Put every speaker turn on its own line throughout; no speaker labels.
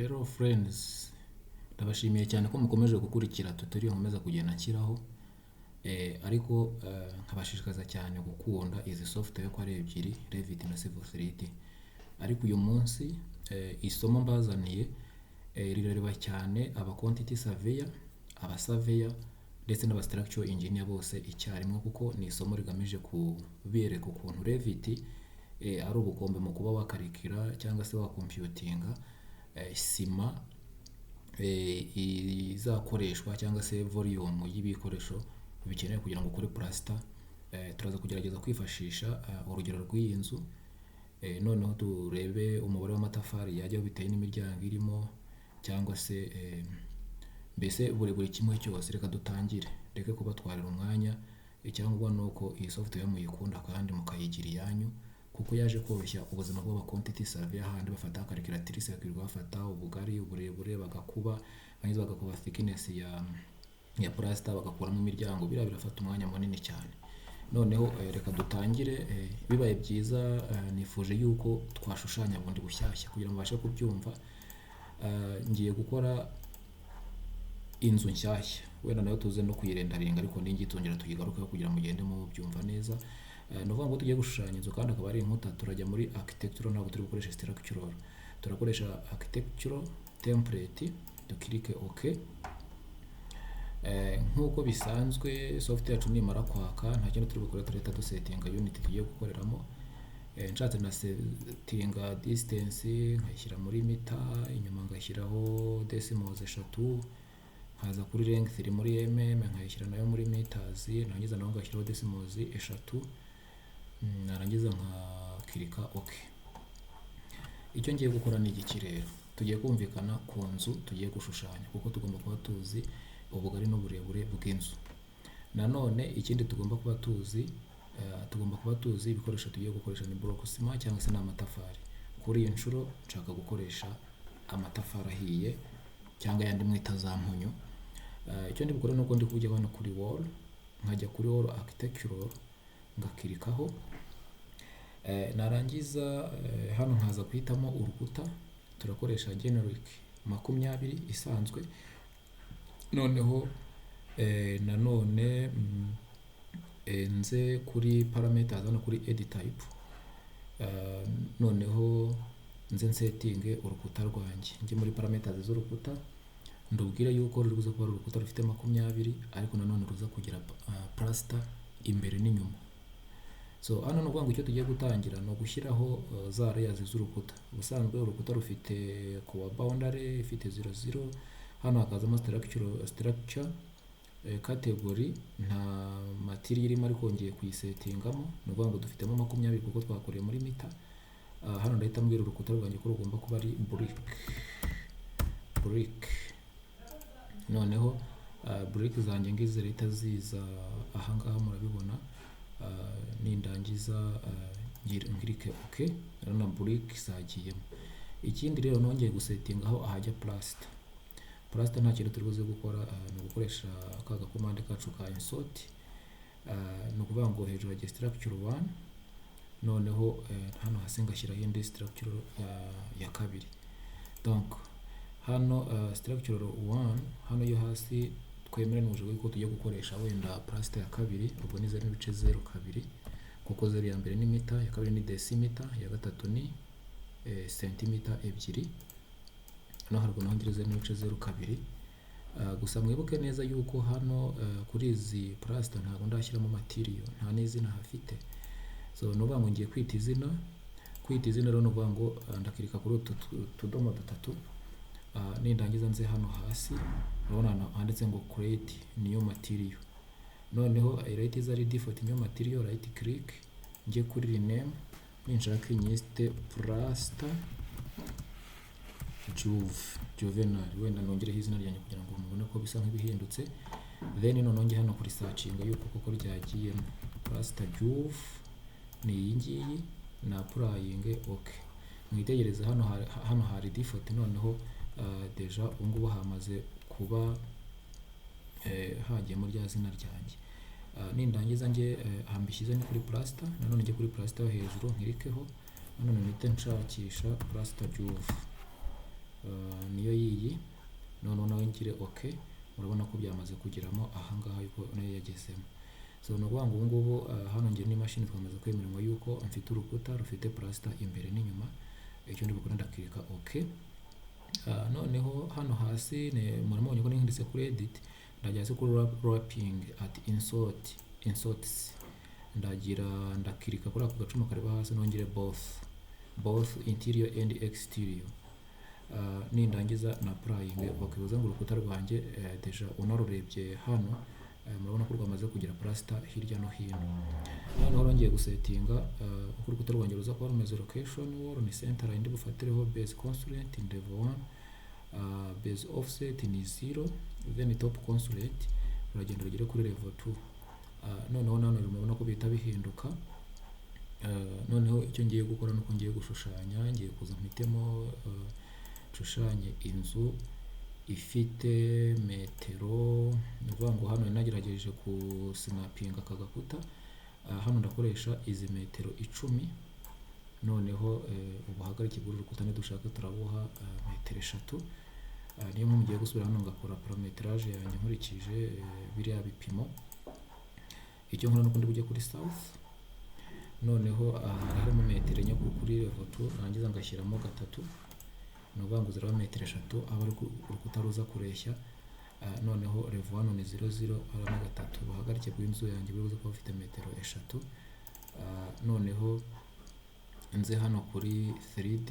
Hello friends, ndabashimiye cyane ko mukomeje gukurikira tutorial nkomeza kugenda nshyiraho, ariko nkabashishikaza cyane gukunda izi software ko ari ebyiri, Revit na Civil 3D. Ariko uyu munsi isomo mbazaniye rirareba cyane aba quantity surveyor, aba surveyor ndetse n'aba structural engineer bose icyarimwe, kuko ni isomo rigamije kubereka ukuntu Revit ari ubukombe mu kuba wakarikira cyangwa se wakomputinga sima izakoreshwa cyangwa se volume y'ibikoresho bikenewe kugira ngo ukore plaster. Turaza kugerageza kwifashisha urugero rw'iyi nzu, noneho turebe umubare w'amatafari yajyaho bitewe n'imiryango irimo cyangwa se mbese buri kimwe cyose. Reka dutangire, reke kubatwarira umwanya. Icyangombwa ni uko iyi software muyikunda kandi mukayigira iyanyu, kuko yaje koroshya ubuzima bw'aba quantity surveyor, hahandi bafata calculatrice bakirirwa bafata ubugari, uburebure, bagakuba, barangiza bagakuba thickness ya plaster, bagakuramo imiryango. Biriya birafata umwanya munini cyane. Noneho reka dutangire. Bibaye byiza, nifuje yuko twashushanya bundi bushyashya kugira ngo mubashe kubyumva. Ngiye gukora inzu nshyashya, wenda nayo tuze no kuyirenderinga, ariko n'ingi tongera tuyigarukeho kugira ngo mugende mubyumva neza. Ni ukuvuga ngo tugiye gushushanya inzu kandi akaba ari inkuta, turajya muri architectural, ntabwo turi gukoresha structural, turakoresha architectural template, dukirike OK. Nk'uko bisanzwe, software yacu nimara kwaka nta kindi turi bukore, turahita dusetinga unit tugiye gukoreramo. Nshatse na setinga distance nkayishyira muri mita, inyuma ngashyiraho decimals eshatu, nkaza kuri length iri muri mm nkayishyira nayo muri meters, narangiza naho ngashyiraho decimals eshatu, narangiza nkakirika OK. Icyo ngiye gukora ni igiki rero? Tugiye kumvikana ku nzu tugiye gushushanya, kuko tugomba kuba tuzi ubugari n'uburebure bw'inzu. Nanone ikindi tugomba kuba tuzi, tugomba kuba tuzi ibikoresho tugiye gukoresha, ni block ciment cyangwa se ni amatafari. Kuri iyi nshuro nshaka gukoresha amatafari ahiye cyangwa ayandi mwita za mpunyu. Icyo ndi bukore ni uko ndi kujya hano kuri wall, nkajya kuri wall architectural, ngakirikaho. Narangiza hano nkaza guhitamo urukuta. Turakoresha generic 20 isanzwe. Noneho nanone nze kuri parameters hano kuri edit type, noneho nze nsetinge urukuta rwanjye, njye muri parameters z'urukuta, ndubwire yuko ruri buze kuba ari urukuta rufite 20, ariko nanone ruza kugira plaster imbere n'inyuma. So hano ni ukuvuga ngo icyo tugiye gutangira ni ugushyiraho za layers z'urukuta. Ubusanzwe urukuta rufite kuwa boundary ifite 00, hano hakazamo structure category, nta material irimo ariko ngiye kuyisetingamo. Ni ukuvuga ngo dufitemo 20 kuko twakoreye muri mita. Hano ndahita mbwira urukuta rwanjye ko rugomba kuba ari brick. Noneho brick zanjye ngizi zirahita ziza ahangaha, murabibona. Nindangiza nkirike OK, urabona brick zagiyemo. Ikindi rero nongeye gusetingaho ahajya plaster. Plaster nta kintu turi buze gukora, ni ugukoresha ka gakomande kacu ka insert. Ni ukuvuga ngo hejuru hagiye structure 1, noneho hano hasi ngashyiraho indi structure ya kabiri. Donc hano structure 1 hano yo hasi twemeranije ko tugiye gukoresha wenda plaster ya kabiri, ubwo ni 0.02, kuko zeru ya mbere ni mita, ya kabiri ni decimita, iya gatatu ni sentimita 2. No haruguru naho ngire 0.02. Gusa mwibuke neza yuko hano kuri izi plaster ntabwo ndashyiramo material, nta n'izina hafite. So ni ukuvuga ngo ngiye kwita izina. Kwita izina rero ni ukuvuga ngo ndakirika kuri utu tudomo dutatu, nindangiza nze hano hasi, urabona hano handitse ngo create new material. Noneho irahita iza ari default new material, right click, njye kuri rename, ninshaka nyiste plaster juve juvenal, wenda nongereho izina ryanjye kugira ngo mubone ko bisa nk'ibihindutse. Then noneho njye hano kuri searching yuko koko ryagiyemo. Plaster juve ni iyi ngiyi, na applying OK. Mwitegereze hano hari, hano hari default. Noneho déjà ubu ngubu hamaze kuba hagiyemo rya zina ryanjye. Nindangiza njye hambishyize ni kuri plaster, nanone njye kuri plaster yo hejuru nkirikeho, nanone mpite nshakisha plaster juve. Niyo yiyi. Noneho nawe ngire OK. Murabona ko byamaze kugeramo ahangaha, yuko nayo yagezemo. So ni ukuvuga ngo ubu ngubu hano njye n'imashini twamaze kwemeranywa yuko mfite urukuta rufite plaster imbere n'inyuma. Icyo ndi bukore, ndakirika OK. Noneho hano hasi muramubonye ko ninditse kuri edit, ndajya hasi kuri wrapping at insert, inserts, ndagira ndakirika kuri ako gacumu kareba hasi, nongere both interior and exterior. Nindangiza na applying, bakibuza ngo urukuta rwanjye déjà unarurebye hano, murabona ko rwamaze kugira plaster hirya no hino. Noneho rongeye gusetinga uko urukuta rwanjye ruza kuba rumeze. Location wall ni center line, bufatireho base constraint in level 1, base offset ni 0, then top constraint ruragenda rugere kuri level 2. Noneho nanone murabona ko bihita bihinduka. Noneho icyo ngiye gukora nuko ngiye gushushanya, ngiye kuza mpitemo nshushanye inzu ifite metero. Ni ukuvuga ngo hano nagerageje kusinapinga aka gakuta. Hano ndakoresha izi metero 10. Noneho ubuhagarike bw'uru rukuta nidushaka turabuha metero 3. Niyo mpamvu ngiye gusubira hano ngakora paramétrage yanjye nkurikije biriya bipimo. Icyo nkora nuko ndi bujye kuri south, noneho aha hari harimo metero 4 kuri level 2, narangiza ngashyiramo gatatu, ni ukuvuga ngo ziraba metero 3 aba ari urukuta ruza kureshya. Noneho level 1 ni 0 0, harimo gatatu, ubuhagarike bw'inzu yanjye buri buze kuba bufite metero 3. Noneho nze hano kuri 3D.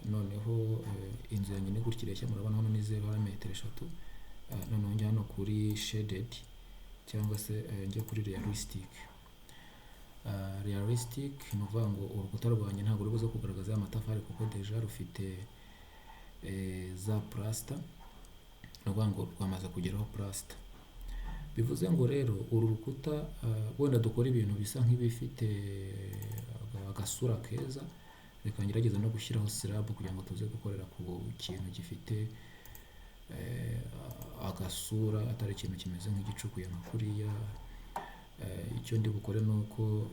Noneho inzu yanjye ni gutya ireshya. Murabona hano ni 0, hari metero 3. Noneho njya hano kuri shaded cyangwa se njye kuri realistic. Realistic ni ukuvuga ngo urukuta rwanjye ntabwo ruri buze kugaragaza ya matafari kuko déjà rufite za plaster. Ni ukuvuga ngo rwamaze kugeraho plaster. Bivuze ngo rero uru rukuta, wenda dukora ibintu bisa nk'ibifite agasura keza. Reka ngerageze no gushyiraho slab kugira ngo tuze gukorera ku kintu gifite agasura, atari ikintu kimeze nk'igicukuye nka kuriya. Icyo ndi bukore ni uko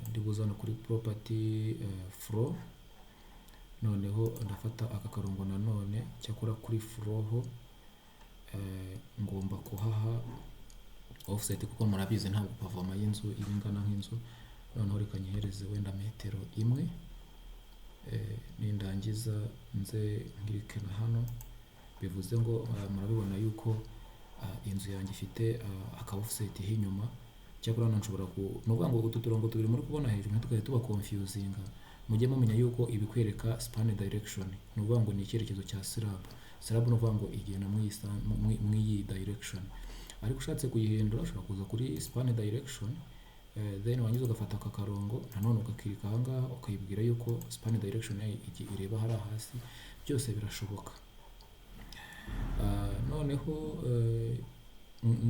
ndi buze hano kuri property, floor. Noneho ndafata aka karongo nanone, cyakora kuri floor ho ngomba kuhaha offset, kuko murabizi ntabwo pavement y'inzu iba ingana nk'inzu. Noneho reka nyihereze wenda metero 1. Nindangiza nze nkirike na hano. Bivuze ngo murabibona yuko inzu yanjye ifite aka offset h'inyuma. Cyakora hano nshobora ku, ni ukuvuga ngo utu turongo tubiri muri kubona hejuru ntitukajya tuba confusinga. Mujye mumenya yuko ibikwereka span direction, ni ukuvuga ngo ni icyerekezo cya slab. Slab ni ukuvuga ngo igenda mw'iyi direction, ariko ushatse kuyihindura ushobora kuza kuri span direction, then warangiza ugafata aka karongo nanone ugakirika aha ngaha, ukayibwira yuko span direction yayo ireba hariya hasi. Byose birashoboka. Noneho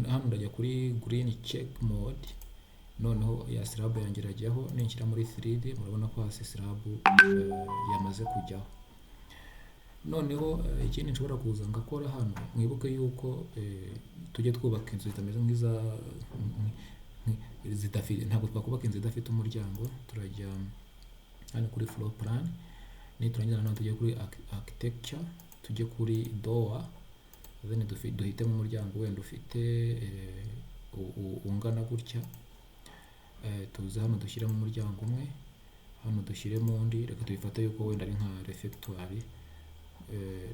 hano ndajya kuri green check mode. Noneho ya slab yanjye irajyaho. Ninshyira muri 3D, murabona ko hasi slab yamaze kujyaho. Noneho ikindi nshobora kuza ngakora hano, mwibuke yuko tujye twubaka inzu zitameze nk'iza zidafite, ntabwo twakubaka inzu idafite umuryango. Turajya hano kuri floor plan, niturangiza nanone tujye kuri architecture, tujye kuri door, then duhitemo umuryango wenda ufite ungana gutya. Tuze hano dushyiremo umuryango umwe, hano dushyiremo undi. Reka tubifate yuko wenda ari nka refectoire.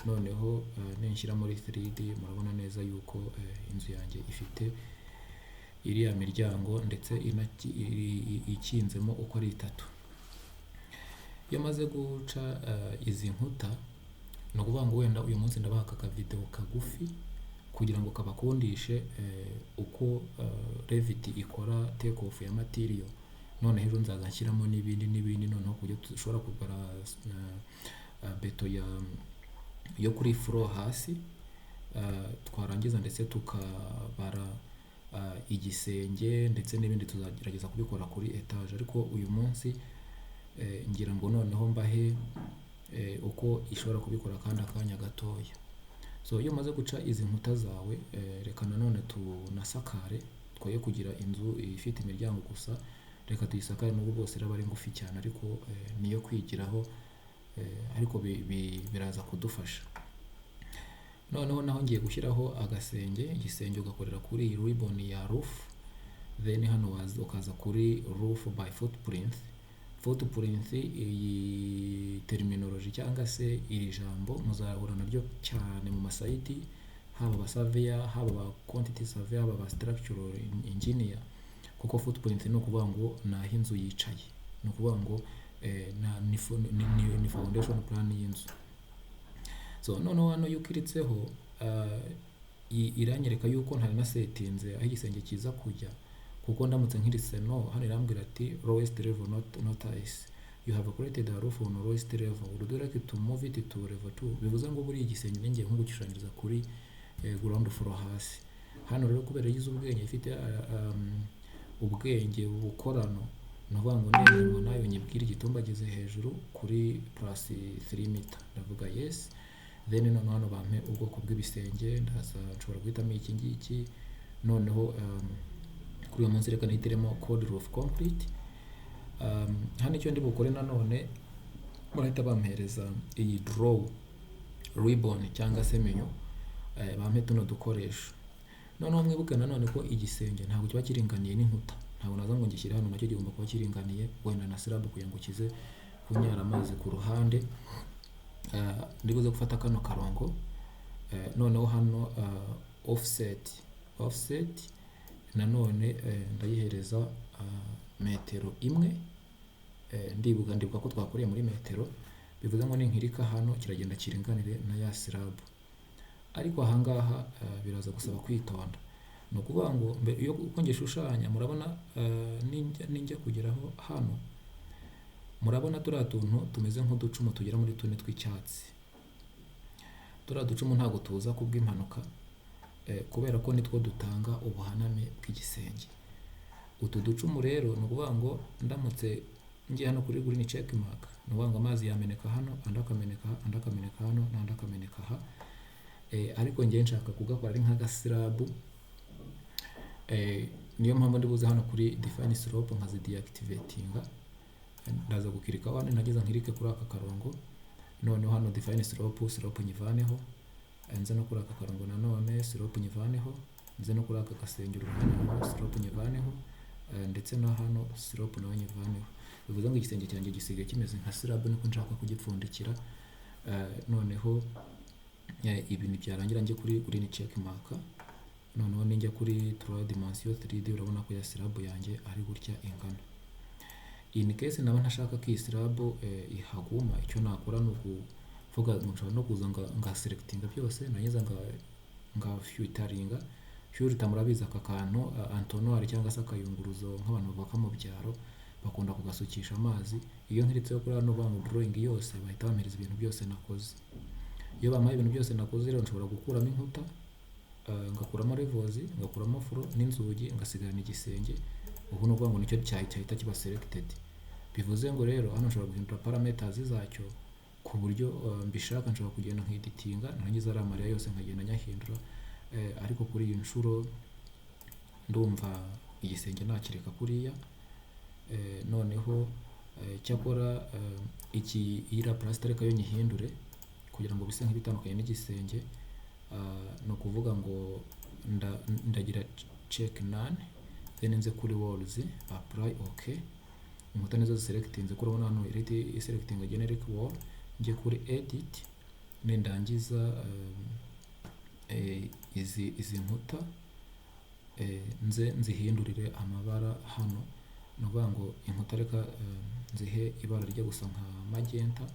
Noneho ninshyira muri 3D, murabona neza yuko inzu yanjye ifite iriya miryango, ndetse ikinzemo uko ari itatu. Iyo maze guca izi nkuta, ni ukuvuga ngo wenda uyu munsi ndabaha aka kavideo kagufi kugira ngo kabakundishe uko Revit ikora take off ya material. Noneho ejo nzaza nshyiramo n'ibindi n'ibindi, noneho ku buryo dushobora kugura beto yo kuri floor hasi, twarangiza ndetse tukabara igisenge ndetse n'ibindi, tuzagerageza kubikora kuri étage. Ariko uyu munsi ngira ngo noneho mbahe uko ishobora kubikora kandi akanya gatoya. So iyo umaze guca izi nkuta zawe, reka nanone tunasakare. Twoye kugira inzu ifite imiryango gusa, reka tuyisakare, nubwo bwose iraba ari ngufi cyane, ariko niyo kwigiraho. Ariko biraza kudufasha. Noneho naho ngiye gushyiraho agasenge. Igisenge ugakorera kuri iyi ribbon ya roof, then hano waza ukaza kuri roof by footprint. Footprint, iyi terminology cyangwa se iri jambo muzahura naryo cyane mu ma site, haba aba surveyor, haba aba quantity surveyor, haba aba structural engineer, kuko footprint ni ukuvuga ngo ni aho inzu yicaye, ni ukuvuga ngo ni foundation plan y'inzu. So noneho hano iyo ukiritseho, iranyereka yuko ntari nasetinze aho igisenge kiza kujya, kuko ndamutse nkiritse no hano irambwira ati "Lowest level not notice, you have created a roof on lowest level. Would you like to move it to level 2?" Bivuze ngo buriya igisenge ngiye nko gushushanyiriza kuri ground floor hasi. Hano rero kubera yize ubwenge, ifite ubwenge bukorano, ni ukuvuga ngo ndemeranywa nayo, nyibwire igitumbagize hejuru kuri plus 3 meter. Ndavuga yes. Then noneho hano bampe ubwoko bw'ibisenge, ndaza nshobora guhitamo iki ngiki. Noneho kuri uyu munsi reka nihitiremo cold roof concrete. Hano icyo ndi bukore nanone, barahita bampereza iyi draw ribbon cyangwa se menu, bampe tuno dukoresho. Noneho mwibuke nanone ko igisenge ntabwo kiba kiringaniye n'inkuta. Ntabwo naza ngo ngishyire hano, nacyo kigomba kuba kiringaniye wenda na slab kugira ngo kize kunyara amazi ku ruhande. Ndibuze gufata kano karongo, noneho hano offset nanone ndayihereza metero 1. Ndibuka ko twakoreye muri metero, bivuze ngo ninkirika hano kiragenda kiringanire na ya slab. Ariko ahangaha biraza gusaba kwitonda. Ni ukuvuga ngo mbere iyo uko ngishushanya, murabona, ninjya kugeraho hano, murabona turiya tuntu tumeze nk'uducumu tugera muri tune tw'icyatsi. Turiya ducumu ntabwo tuza kubw'impanuka, kubera ko nitwo dutanga ubuhaname bw'igisenge. Utu ducumu rero, ni ukuvuga ngo ndamutse ngiye hano kuri green check mark, ni ukuvuga ngo amazi yameneka hano, andi akameneka aha, andi akameneka hano, n'andi akameneka aha. Ariko ngewe nshaka kugakora ari nk'aga slab. Niyo mpamvu ndi buze hano kuri define slope nkazi deactivatinga. Ndaza gukirikaho hano, nageza nkirike kuri aka karongo. Noneho hano define slope, slope nyivaneho, nze no kuri aka karongo nanone slope nyivaneho, nze no kuri aka gasenge uruhande slope nyivaneho, ndetse no hano slope nawe nyivaneho. Bivuze ngo igisenge cyanjye gisigaye kimeze nka slab, niko nshaka kugipfundikira. Noneho ibintu byarangira njye kuri green check mark. Noneho ninjya kuri 3 dimension 3D, urabona ko ya slab yanjye ari gutya ingana. In case naba ntashaka ko iyi slab ihaguma, icyo nakora ni ukuvuga ngo nshobora no kuza nga selectinga byose, narangiza nga filteringa. Filter, murabizi aka kantu, entonnoir cyangwa se akayunguruzo, nk'abantu bubaka mu byaro bakunda kugasukisha amazi. Iyo nkiritseho kuri hano ngo drawing yose, bahita bampereza ibintu byose nakoze. Iyo bampaye ibintu byose nakoze rero, nshobora gukuramo inkuta, ngakuramo levels, ngakuramo floor n'inzugi, ngasigarana igisenge. Ubu ni ukuvuga ngo nicyo cyahita kiba selected. Bivuze ngo rero hano nshobora guhindura parameters zacyo ku buryo mbishaka. Nshobora kugenda nkeditinga, narangiza ari amariya yose nkagenda nyahindura. Ariko kuri iyi nshuro ndumva igisenge nakireka kuriya. Noneho cyakora iki iriya plaster reka yo nyihindure kugira ngo bise nk'ibitandukanye n'igisenge. Ni ukuvuga ngo ndagira check none, then nze kuri walls, apply, okay. Inkuta nizo ziselectinze, kuri urabona hano irahita iselectinga generic wall. Njye kuri edit, nindangiza izi nkuta nze nzihindurire amabara hano. Ni ukuvuga ngo inkuta reka nzihe ibara rijya gusa nka magenta.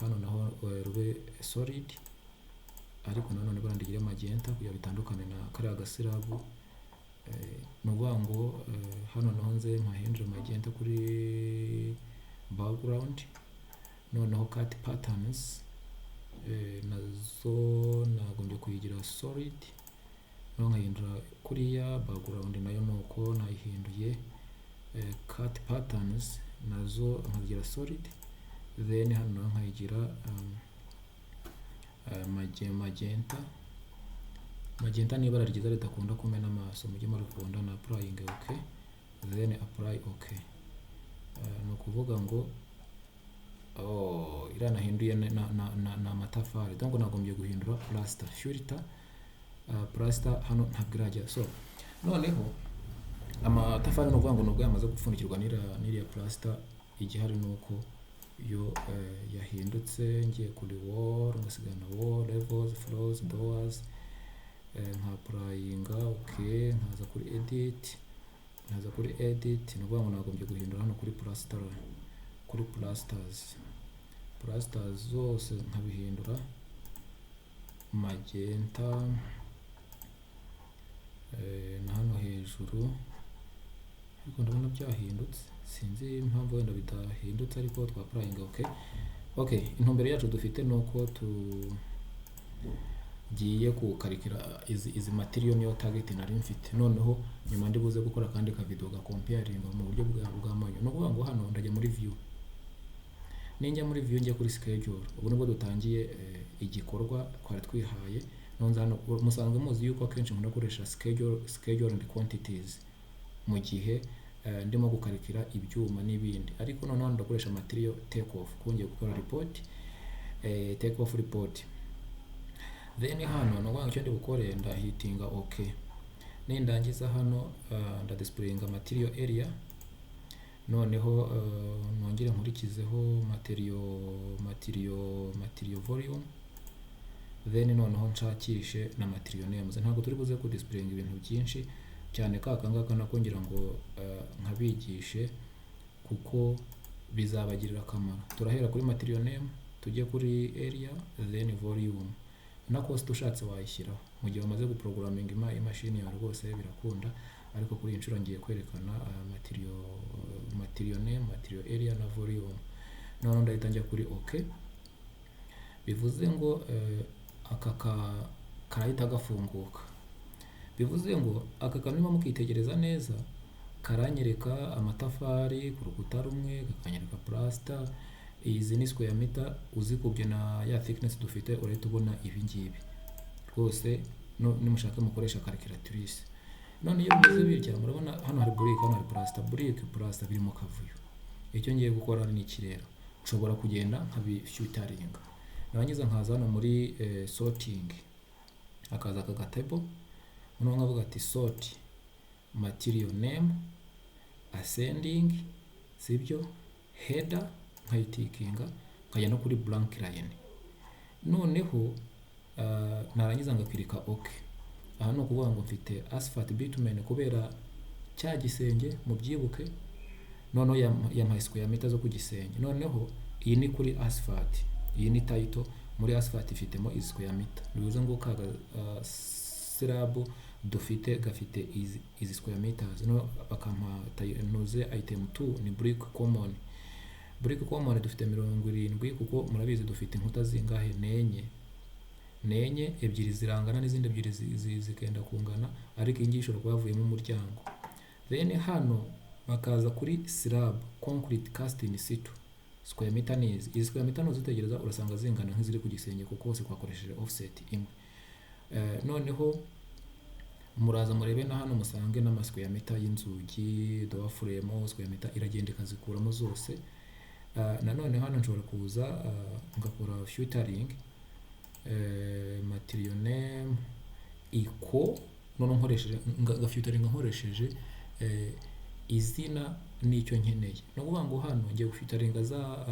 Hano naho rube solid, ariko nanone ibara ndigire magenta kugira bitandukane na kariya ga slab. Ni ukuvuga ngo hano naho nze mpahindure magenta kuri background. Noneho cut patterns nazo nagombye kuyigira solid, noneho nkahindura kuriya. Background nayo ni uko nayihinduye. Cut patterns nazo nkazigira solid, then hano naho nkayigira magenta. Magenta ni ibara ryiza ridakunda kumena amaso, mujye murikunda. Na applying, okay, then apply, okay. Ni ukuvuga ngo Oh, iriya nahinduye na amatafari, donc nagombye guhindura plaster filter. Plaster hano ntabwo irajya. So noneho amatafari, ni ukuvuga ngo nubwo yamaze gupfundikirwa n'iriya plaster, igihari ni uko yo yahindutse. Ngiye kuri wall, ngasigana wall levels, floors, doors, nka applyinga okay, nkaza kuri edit, nkaza kuri edit. Ni ukuvuga ngo nagombye guhindura hano kuri plaster, kuri plasters, plasters zose nkabihindura magenta, na hano hejuru. Ariko ndabona byahindutse, sinzi impamvu wenda bidahindutse, ariko twa applyinga okay. Okay, intumbero yacu dufite ni uko tugiye kukarikira izi material, niyo target nari mfite. Noneho nyuma ndi buze gukora akandi ka video ga comparing mu buryo bwa manual. Ni ukuvuga ngo hano ndajya muri view, ninjya muri view njya kuri schedule. Ubu nibwo dutangiye igikorwa twari twihaye. Nonze hano musanzwe muzi yuko akenshi nkunda gukoresha schedule and quantities mu gihe ndimo gukarikira ibyuma n'ibindi, ariko noneho hano ndakoresha material take off kuko ngiye gukora report, take off report. Then hano ni ukuvuga ngo icyo ndi bukore, ndahitinga okay. Nindangiza hano ndadisplayinga material area, noneho nongere nkurikizeho material volume, then noneho nshakishe na material names. Ntabwo turi buze kudisplayinga ibintu byinshi cyane, ka kangaka nako ngira ngo nkabigishe kuko bizabagirira akamaro. Turahera kuri material name, tujye kuri area, then volume, na cost ushatse wayishyiraho mu gihe wamaze guprogramminga imashini yawe, rwose birakunda. Ariko kuri iyi nshuro ngiye kwerekana material name, material area na volume. Noneho ndahita njya kuri ok. Bivuze ngo aka karahita gafunguka. Bivuze ngo aka kantu niba mukitegereza neza karanyereka amatafari ku rukuta rumwe, kakanyereka plaster. Izi ni square meter, uzikubye na ya thickness dufite urahita ubona ibi ngibi rwose. No, nimushaka mukoresha calculatrice. None iyo bimeze bitya, murabona hano hari brick, hano hari plaster, brick, plaster biri mu kavuyo. Icyo ngiye gukora ni iki rero: nshobora kugenda nkabifilteringa, narangiza nkaza hano muri sorting, hakaza aka gatable, noneho nkavuga ati sort material name ascending, sibyo? Header nkayitickinga, nkajya no kuri blank line. Noneho narangiza ngaclicka ok. Aha ni ukuvuga ngo mfite asphalt bitumen kubera cya gisenge mubyibuke. Noneho yampaye square meter zo ku gisenge. Noneho iyi ni kuri asphalt, iyi ni title. Muri asphalt ifitemo izi square meter, bivuze ngo kaga slab dufite gafite izi square meters. No bakampa ntuze item 2 ni brick common. Brick common dufite 70, kuko murabizi dufite inkuta zingahe? Nenye, nenye, ebyiri zirangana n'izindi ebyiri zikenda kungana, ariko iyi ngiyi ishobora kuba yavuyemo umuryango. Then hano bakaza kuri slab concrete cast in situ, square meter ni izi. Izi square meter nuzitegereza urasanga zingana nk'iziri ku gisenge, kuko hose twakoresheje offset imwe. Noneho muraza murebe na hano musange n'ama square meter y'inzugi, door frame, square meter iragenda ikazikuramo zose. Nanone hano nshobora kuza ngakora filtering, material name iko, noneho nkoresheje ngafilteringa nkoresheje izina n'icyo nkeneye. Ni ukuvuga ngo hano ngiye gufilteringa za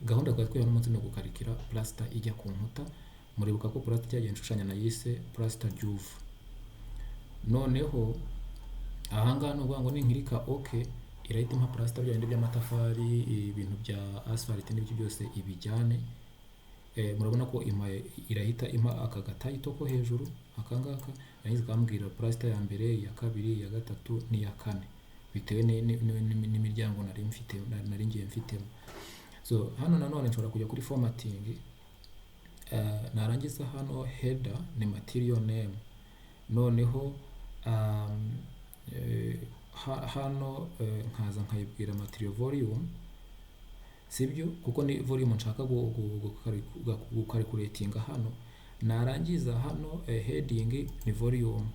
gahunda twari twihaye uno munsi, ni ugukarikira plaster ijya ku nkuta. Muribuka ko plaster cyagiye nshushanya nayise plaster juve. Noneho ahangaha ni ukuvuga ngo ninclicka ok, irahita impa plaster, bya bindi by'amatafari, ibintu bya asphalt n'ibyo byose ibijyane. Murabona ko irahita impa aka gatitle ko hejuru aka ngaka, yarangiza ikambwira plaster ya mbere, iya kabiri, iya gatatu n'iya kane, bitewe n'imiryango nari mfite, nari ngiye mfitemo. So hano nanone nshobora kujya kuri formatting, narangiza hano header ni material name. Noneho hano nkaza nkayibwira material volume, sibyo? Kuko ni volume nshaka gucalculatinga hano. Narangiza hano heading ni volume,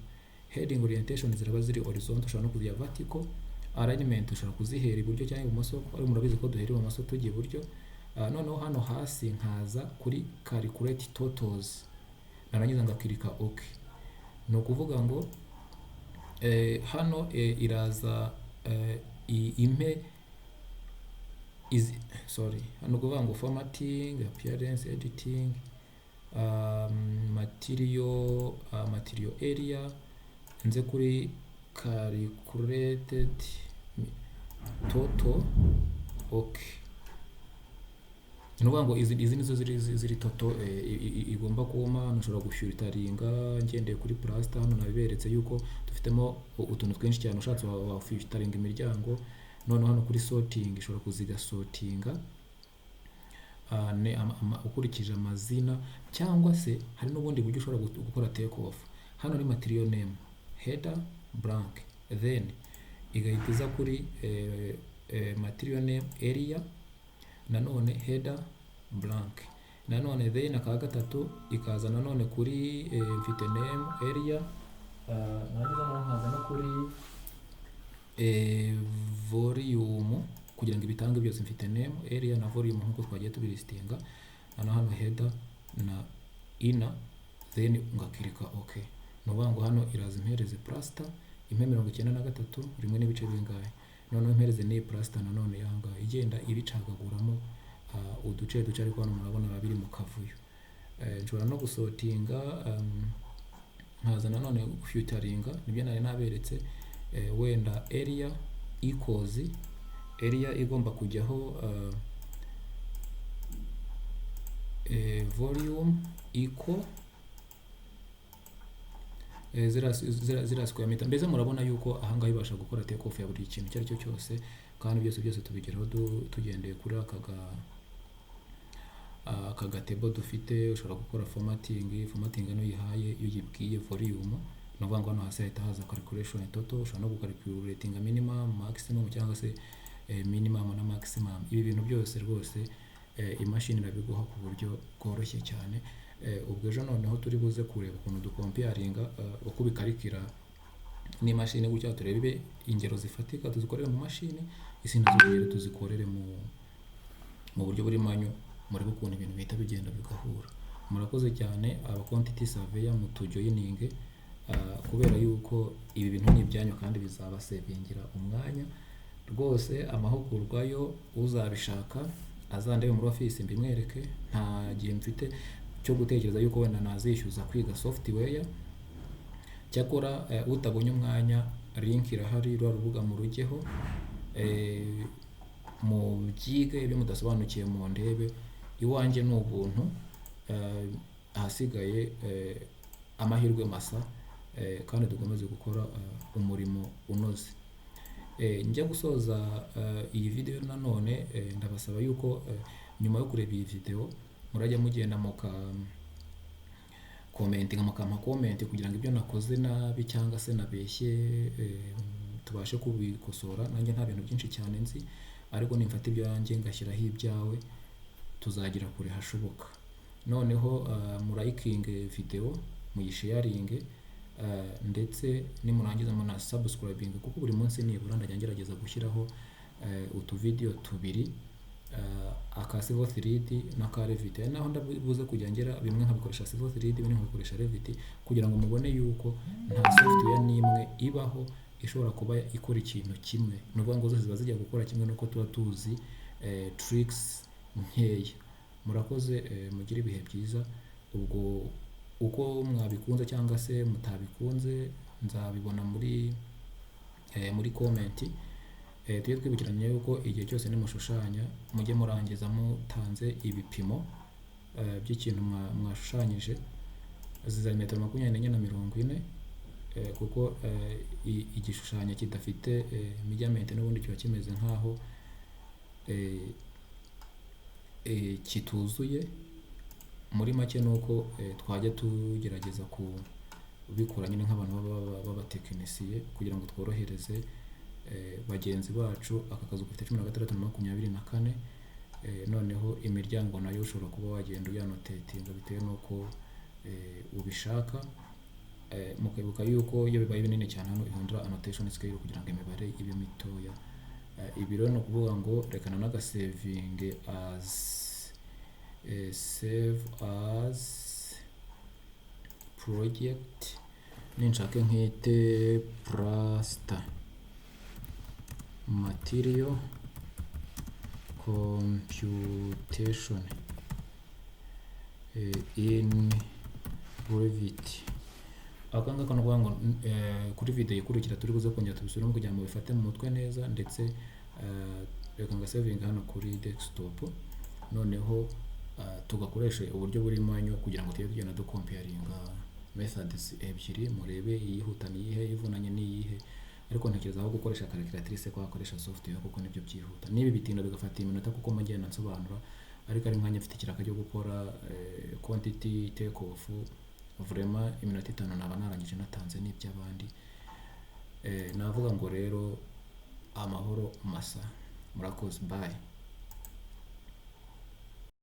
heading orientation ziraba ziri horizontal, ushobora no kuzijya vertical. Alignment ushobora kuzihera iburyo cyangwa ibumoso, ariko murabizi ko duhera ibumoso tujya iburyo. Noneho hano hasi nkaza kuri calculate totals, narangiza ngakirika OK. Ni ukuvuga ngo hano iraza impe izi, sorry, hano ukuvuga ngo formatting, appearance, editing, material, material area, nze kuri calculated total, OK. Ni ukuvuga ngo izi nizo ziri total igomba kuba. Nshobora gufilteringa ngendeye kuri plaster. Hano nabiberetse yuko dufitemo utuntu twinshi cyane. Ushatse wafilteringa imiryango. Noneho hano kuri sorting ishobora kuzigasortinga ukurikije amazina, cyangwa se hari n'ubundi buryo ushobora gukora take off. Hano ni material name, header blank, then igahita iza kuri material name area, nanone header blank, nanone then aka gatatu ikaza nanone kuri mfite name area, narangiza noneho nkaza no kuri volume kugira ngo ibitange byose. Mfite name, area na volume nk'uko twagiye tubilistinga. Noneho hano header na inner, then ngakirika OK. Ni ukuvuga ngo hano iraza impereze plaster, impe 93 rimwe n'ibice bingahe, noneho impereze n'iyi plaster nanone yangahe, igenda ibicagaguramo uduce duce, ariko hano murabona biba biri mu kavuyo. Nshobora no gusortinga, nkaza nanone filteringa, nibyo nari naberetse, wenda area equals area igomba kujyaho volume equal ziriya square meter. Mbese murabona yuko ahangaha ibasha gukora take off ya buri kintu icyo ari cyo cyose, kandi byose byose tubigeraho tugendeye kuri aka gatebo dufite. Ushobora gukora formatting. Formatting hano uyihaye, iyo uyibwiye volume, ni ukuvuga ngo hano hasi hahita haza calculation total. Ushobora no gucalculatinga minimum, maximum, cyangwa se minimum na maximum. Ibi bintu byose rwose imashini irabiguha ku buryo bworoshye cyane. Ubwo ejo noneho turi buze kureba ukuntu ducomparinga uko bikarikira n'imashini gutya, turebe ingero zifatika tuzikorere mu mashini, izindi nazo tugende tuzikorere mu buryo buri manual, murebe ukuntu ibintu bihita bigenda bigahura. Murakoze cyane. Aba quantity surveyor mutujoininge, kubera yuko ibi bintu ni ibyanyu kandi bizabasavingira umwanya rwose. Amahugurwa yo uzabishaka azandebe muri office mbimwereke. Nta gihe mfite cyo gutekereza yuko wenda nazishyuza kwiga software. Cyakora utabonye umwanya, link irahari, rwa rubuga murujyeho, mubyige, ibyo mudasobanukiye mu ndebe iwanjye, ni ubuntu. Ahasigaye amahirwe masa, kandi dukomeze gukora umurimo unoze. Njya gusoza iyi video nanone, ndabasaba yuko nyuma yo kureba iyi video murajya mugenda muka commentinga, mukampa comment, kugira ngo ibyo nakoze nabi cyangwa se nabeshye tubashe kubikosora. Nanjye nta bintu byinshi cyane nzi, ariko nimfata ibyanjye ngashyiraho ibyawe tuzagira kure hashoboka. Noneho muralikinge video, muyisharinge, ndetse nimurangiza muna subscribing, kuko buri munsi nibura ndajya ngerageza gushyiraho utuvideo tubiri, aka Civil 3D n'aka Revit. Ari naho ndabuze kujya ngera bimwe nkabikoresha Civil 3D, ibindi nkabikoresha Revit, kugira ngo mubone yuko nta software n'imwe ibaho ishobora kuba ikora ikintu kimwe. Ni ukuvuga ngo zose ziba zijya gukora kimwe, nuko tuba tuzi tricks nkeya. Murakoze, mugire ibihe byiza. Ubwo uko mwabikunze cyangwa se mutabikunze nzabibona muri comment. Tujye twibukiranya yuko igihe cyose nimushushanya mujye murangiza mutanze ibipimo by'ikintu mwashushanyije. Ziza metero 24 na 40, kuko igishushanyo kidafite measurement n'ubundi kiba kimeze nk'aho kituzuye. Muri make ni uko twajya tugerageza kubikora nyine nk'abantu b'abatekinisiye kugira ngo tworohereze bagenzi bacu. Aka kazu gafite 16 na 24. Noneho imiryango nayo ushobora kuba wagenda uyanotatinga bitewe n'uko ubishaka. Mukibuka yuko iyo bibaye binini cyane hano ihindura annotation scale kugira ngo imibare ibe mitoya. Ibi rero ni ukuvuga ngo reka nanagasavinge as Save as project, ninshake nkite plaster material computation in Revit. Aka ngaka ni ukuvuga ngo kuri video ikurikira turi buze kongera tubisubiremo kugira ngo bifate mu mutwe neza. Ndetse reka ngasavinga hano kuri desktop, noneho tugakoresha uburyo buri manual kugira ngo tujye tugenda ducomparinga methods ebyiri, murebe iyihuta ni iyihe, ivunanye ni iyihe. Ariko ntekereza aho gukoresha calculatrice ko wakoresha software, kuko nibyo byihuta. Niba bitinda bigafata iminota kuko mugenda nsobanura, ariko ari nkanjye mfite ikiraka cyo gukora quantity take off, vraiment iminota 5 naba narangije, natanze n'iby'abandi. Navuga ngo rero amahoro masa, murakoze, bye.